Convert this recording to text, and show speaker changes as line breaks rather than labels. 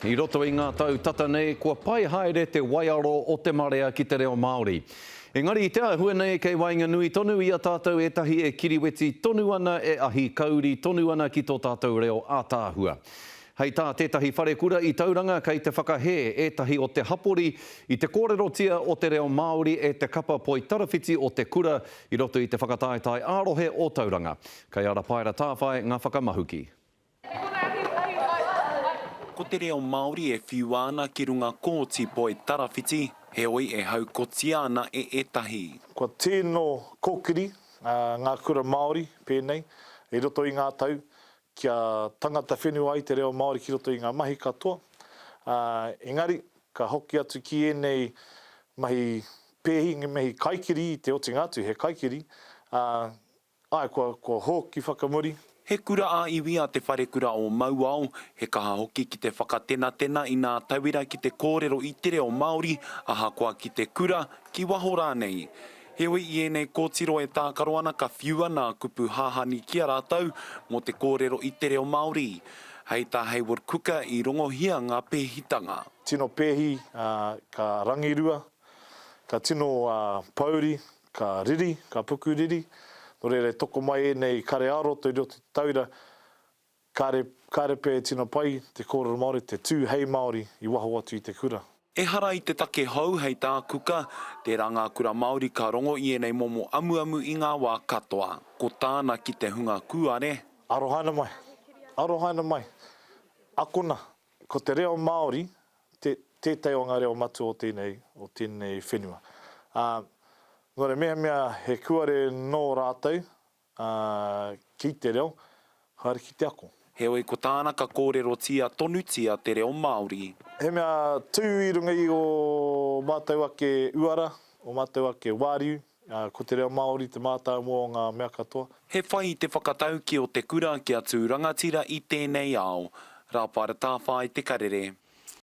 I roto i ngā tau tata nei, kua pai haere te waiaro o te marea ki te reo Māori. Engari i te āhua nei, kei waenganui tonu i a tātou ētahi e kiriweti tonu ana, e ahi kauri tonu ana ki tō tātou reo ātaahua. Hei tā tētahi wharekura i Tauranga kei te whakahē ētahi o te hapori i te kōrerotia o te reo Māori e te kapa poitarawhiti o te kura i roto i te whakataetae ā-rohe o Tauranga. Kei a Rapaera Tāwhai ngā whakamahuki.
Ko te reo Māori e whiua ana ki runga kōti poitarawhiti, heoi e haukotia ana e ētahi.
Kua tino kōkiri ngā kura Māori pēnei i roto i ngā tau kia tangata whenua ai te reo Māori ki roto i ngā mahi katoa. Engari, ka hoki atu ki ēnei mahi pēhi, ngā mahi kaikiri i te otinga atu, he kaikiri, ā, āe, kua, kua hoki whakamuri.
He kura ā-iwi a Te Wharekura o Mauao, he kaha hoki ki te whakatenatena i nā tauira ki te kōrero i te reo Māori, ahakoa ki te kura, ki waho rānei. Heoi, i ēnei kōtiro e tākaro ana ka whiua nā kupu hahani ki a rātou mō te kōrero i te reo Māori. Hei tā Hayward Cooker i rongohia ngā pēhitanga.
Tino pēhi, ka rangirua, ka tino pōuri, ka riri, ka pukuriri. Nō reira e toko mai ēnei kare ā-roto i roto i te tauira, Kāre, kāre pea e tino pai te kōrero Māori, te tū hei Māori i waho atu i te kura.
Ehara i te take hou hei tā Kuka, tērā ngā kura Māori ka rongo i ēnei momo amuamu i ngā wā katoa. Ko tāna ki te hunga kūare.
Arohaina mai. Arohaina mai. Akona. Ko te reo Māori te, tētahi o ngā reo matua o tēnei, o tēnei whenua. Ā, nō reira, mehemea he kūare nō rātou, ā, ki te reo, haere ki te ako.
Heoi ko tāna ka kōrerotia tonutia te reo Māori.
He mea tū i runga i ō mātou ake uara, ō mātou ake wāriu, ā, ko te reo Māori te mātāmua o ngā mea katoa.
He whai i te whakatauki o te kura kia tū rangatira i tēnei ao. Rāpaera Tāwhai Te Karere.